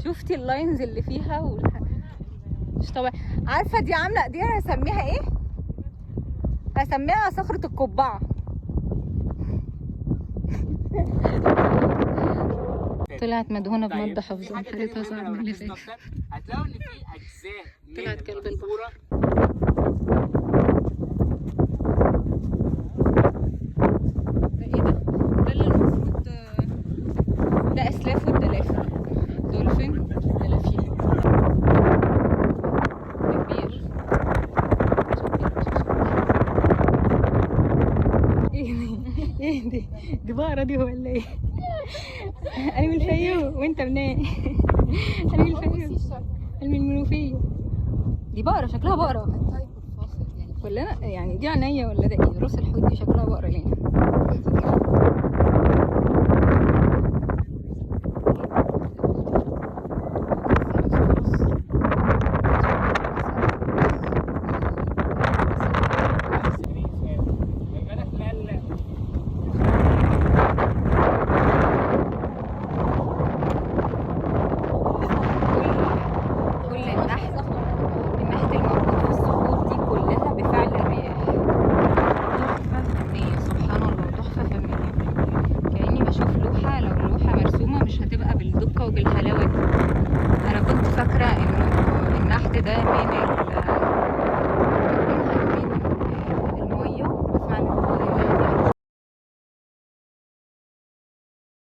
شفتي ال lines اللي فيها مش طبيعي. عارفه دي عامله، دي انا هسميها ايه؟ هسميها صخرة القبعة. طلعت مدهونه طيب، بمادة في حافظه، حاجة تانية حالتها مهمة صعبة لو اللي ركزنا فاتت. أكتر، هتلاقوا إن في أجزاء من طلعت كلب البحر. المنصورة. ده ايه ده؟ ده اللي المفروض ده اسلاف والدلافين، دولفين دلافين. ده كبير. ايه دي؟ ايه دي؟ دي بقرة دي ولا ايه؟ انا من الفيوم وانت منين؟ انا من الفيوم، انا من المنوفية. دي بقرة، شكلها بقرة ولا انا يعني دي عينيا ولا ده ايه؟ راس الحوت دي شكلها بقرة ليه؟ لما أنا خلال كل النحت الموجود في الصخور دي كلها بفعل الرياح. تحفة فنية، سبحان الله، تحفة فنية. كأني بشوف لوحة، لو اللوحة مرسومة مش هتبقى بالدقة وبالحلاوة دي. أنا كنت فاكرة إنه النحت ده من